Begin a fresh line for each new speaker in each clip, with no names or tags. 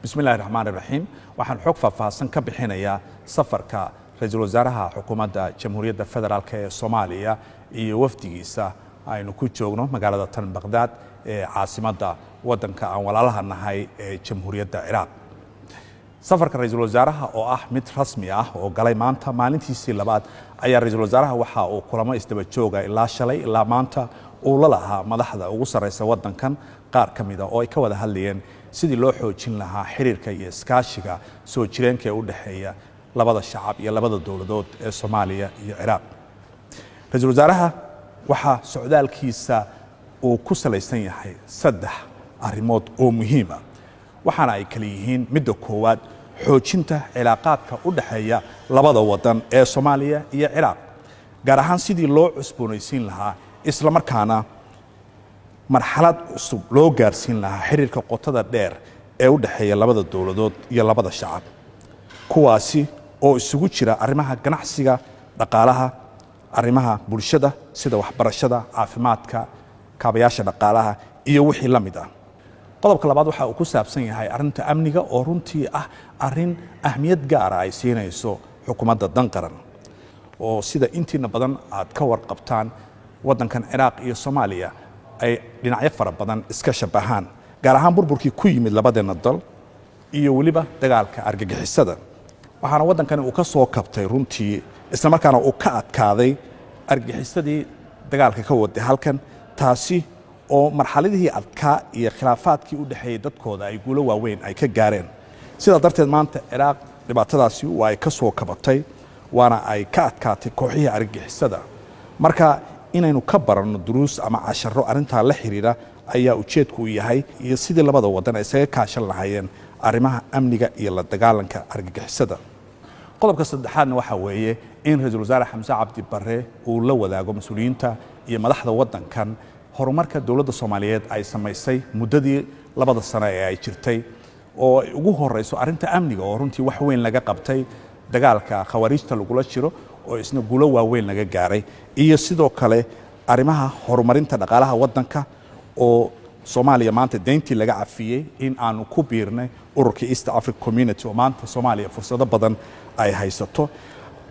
Bismillahi raxmaan iraxiim. Waxaan xog faahfaahsan ka bixinayaa safarka ra-iisul wasaaraha xukuumadda Jamhuuriyadda Federaalk ee Soomaaliya iyo wafdigiisa aynu ku joogno magaalada tan Baqhdaad ee caasimadda waddanka aan walaalaha nahay ee Jamhuuriyadda Ciraaq. Safarka ra-iisul wasaaraha oo ah mid rasmi ah oo galay maanta maalintiisii labaad ayaa ra-iisul wasaaraha waxa uu kulamo isdaba jooga ilaa shalay ilaa maanta uu la lahaa madaxda ugu sarreysa waddankan qaar ka mida, oo ay ka wada hadlayeen sidii loo xoojin lahaa xiriirka iyo iskaashiga soo jireenka ee u dhexeeya labada shacab iyo labada dowladood ee Soomaaliya iyo Ciraaq. Ra-iisul wasaaraha waxaa socdaalkiisa uu ku salaysan yahay saddex arrimood oo muhiima, waxaana ay kala yihiin: midda koowaad, xoojinta cilaaqaadka u dhexeeya labada waddan ee Soomaaliya iyo Ciraaq, gaar ahaan sidii loo cusboonaysiin lahaa islamarkaana marxalad cusub loo gaarsiin lahaa xiriirka qotada dheer ee u dhexeeya labada dowladood iyo labada shacab, kuwaasi oo isugu jira arrimaha ganacsiga, dhaqaalaha, arrimaha bulshada sida waxbarashada, caafimaadka, kaabayaasha dhaqaalaha iyo wixii la mid ah. Qodobka labaad waxa uu ku saabsan yahay arrinta amniga, oo runtii ah arrin ahmiyad gaara ay siinayso xukuumadda Danqaran, oo sida intiina badan aad ka warqabtaan waddankan Ciraaq iyo Soomaaliya ay dhinacyo fara badan iska shabahaan, gaar ahaan burburkii ku yimid labadeenna dal iyo weliba dagaalka argagixisada. Waxaana waddankani uu ka soo kabtay runtii, islamarkaana uu ka adkaaday argagixisadii dagaalka ka waday halkan, taasi oo marxaladihii adkaa iyo khilaafaadkii u dhexeeyey dadkooda ay guulo waaweyn ay ka gaareen. Sidaa darteed maanta Ciraaq dhibaatadaasi waa ay ka soo kabatay, waana ay ka adkaatay kooxihii argagixisada. Marka inaynu ka baranno duruus ama casharo arrintaa la xiriira ayaa ujeedku u yahay, iyo sidii labada waddan ay isaga kaashan lahaayeen arrimaha amniga iyo la dagaalanka argagixisada. Qodobka saddexaadna waxaa weeye in ra-iisul wasaare Xamse Cabdi Barre uu la wadaago mas-uuliyiinta iyo madaxda waddankan horumarka dowladda Soomaaliyeed ay samaysay muddadii 2da sano ee ay jirtay, oo ay ugu horeyso arrinta amniga oo runtii wax weyn laga qabtay, dagaalka khawaariijta lagula jiro oo isna guulo waaweyn laga gaaray, iyo sidoo kale arrimaha horumarinta dhaqaalaha waddanka oo Soomaaliya maanta deyntii laga cafiyey, in aanu ku biirnay ururka East Africa Community oo maanta Soomaaliya fursado badan ay haysato,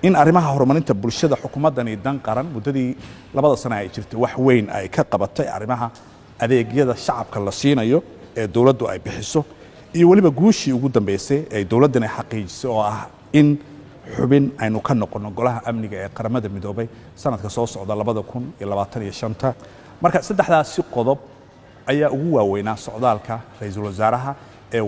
in arrimaha horumarinta bulshada xukuumaddani Dan Qaran muddadii 2da sano ay jirtay wax weyn ay ka qabatay arrimaha adeegyada shacabka la siinayo ee dowladdu ay bixiso, iyo weliba guushii ugu dambeysay ee dowladdan ay xaqiijisay oo ah in xubin aynu ka noqono Golaha Amniga ee Qaramada Midoobay sanadka soo socda 2025. Marka saddexdaasi qodob ayaa ugu waaweynaa socdaalka ra-iisul wasaaraha ee